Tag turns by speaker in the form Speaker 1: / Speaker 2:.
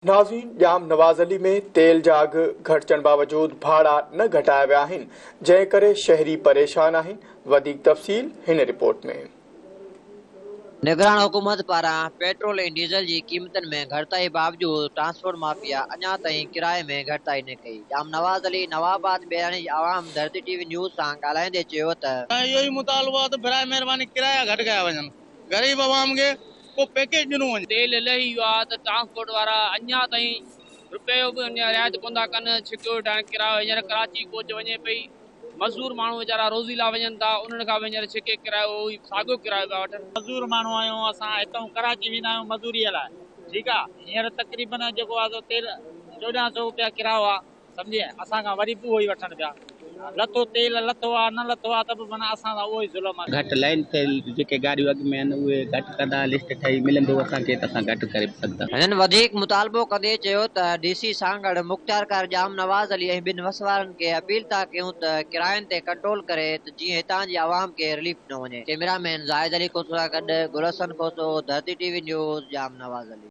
Speaker 1: ناظرين ڄام نواز علي ۾ تيل جا اگهه گهٽجڻ باوجود ڀاڙا نه گهٽايا ويا آهن، جنهن ڪري شهري پريشان آهن، وڌيڪ تفصيل هن رپورٽ ۾.
Speaker 2: نگران حڪومت پاران پيٽرول ۽ ڊيزل جي قيمتن ۾ گهٽتائي باوجود ٽرانسپورٽ مافيا اڃا تائين ڪرائي ۾ گهٽتائي نه ڪئي، ڄام نواز علي نواب آباد ٻيراڻي جي عوام ڌرتي ٽي وي نيوز سان ڳالهائيندي چيو ته.
Speaker 3: اهو ئي مطالبو آهي ته براء مهرباني ڪرايا گهٽ ڪيا وڃن. غريب عوام کي ڪو پيڪيج ڏنو وڃي.
Speaker 4: تيل لهي ويو آهي ته ٽرانسپورٽ وارا اڃا تائين رپيو به رعايت ڪونه ٿا ڪن، ڇڪيو ويٺا آهن ڪرايو. هينئر ڪراچي ڪوچ وڃي پئي، مزدور ماڻهو ويچارا روزي لاء وڃن ٿا، انهن کان به هينئر ڇڪي ڪرايو اهو ئي ساڳيو ڪرايو پيا وٺن.
Speaker 5: مزور ماڻهو آهيون اسان هتئون ڪراچي ويندا آهيون مزوريء لاء ٺيڪ آ هينئر تقريبن جيڪو آ سو تيل 14 سو روپيا ڪرايو آ سمجهي اسان کان وري به اهو ئي وٺن پيا. لٿو تيل لٿو آ نه لٿو آ ته به معنيٰ اسان سان اهو ئي ظلم آ.
Speaker 6: گهٽ لائن ٿيل جيڪي گاڏيون اڳ ۾ آهن اهي گهٽ ڪندا لسٽ ٺهي ملندو اسان کي ته اسان گهٽ ڪري به سگهندا.
Speaker 2: هنن وڌيڪ مطالبو ڪندي چيو ته ڊي سي سانگهڙ، مختيارڪار ڄام نواز علي ۽ ٻين وس وارن کي اپيل ٿا ڪيون ته ڪراين تي ڪنٽرول ڪري ته جيئن هتان جي عوام کي رليف ڏنو وڃي. ڪئميرا مين زاهد علي کوسو سان گڏ Gul Hassan Khoso, Dharti T V news, Jam Nawaz Ali.